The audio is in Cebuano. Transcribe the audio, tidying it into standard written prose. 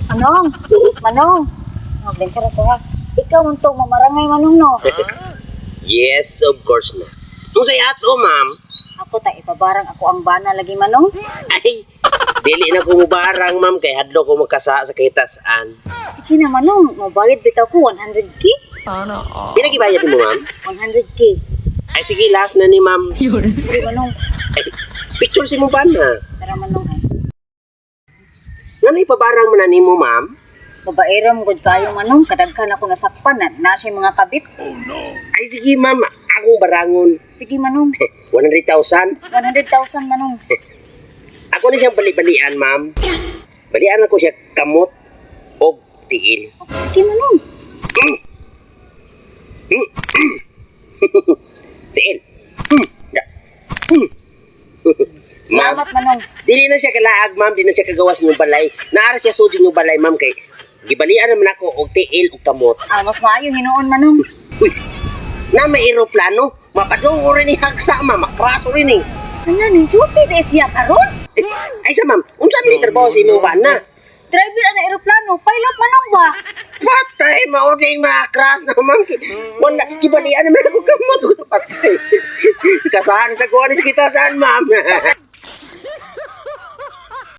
Manong, Manong. Oh, bengkara ko ha. Ikaw man to mamarangay, Manong, no. Yes, of course na. Kung sa ato, ma'am, Ako ta ipabarang ako ang bana lagi, Manong. Ay, dili na ko mubarang, ma'am, kay hadlo ko magkasa sa kahitasan. Sige na, Manong, mabayad bitaw ko 100K. Sana all. Pila gibayad mo, ma'am? 100K. Ay, sige, last na ni ma'am. Sige, Manong. Ay, picture si mo ba na? Tara, Manong ay. Ngano ipabarang mo na nimo, ma'am? Babaero mo gud kayo, Manong, kadaghan ako nasakpan na na siya mga kabit. Ay, sige, ma'am, akong barangon. Sige, Manong. 100,000. 100,000, Manong. Ako na siyang bali-balian, ma'am. Balian ako siya kamot o tiil. Sige, Manong. Tiil. Ya. Ma'am, Salamat, Manong. dili na siya kalaag, ma'am. Dili na siya kagawas ng balay. Naara siya sud yung balay, ma'am, kay gibalian naman ako og tiil og kamot. Ah, mas maayo hinuon, Manong. Uy, na may eroplano. Mapadungo rin ni hagsa, ma'am. Makraso rin eh. Ano ning duty de siya karon? Eh, ay sa ma'am, unsa man ni trabaho sa imong bana? Driver ana eroplano, pilot, Manong ba? Patay, maunay mga crash na ma'am. Wala, gibalian naman ako kamot. Patay. Kasahan sa kuha ni sa kita saan, ma'am.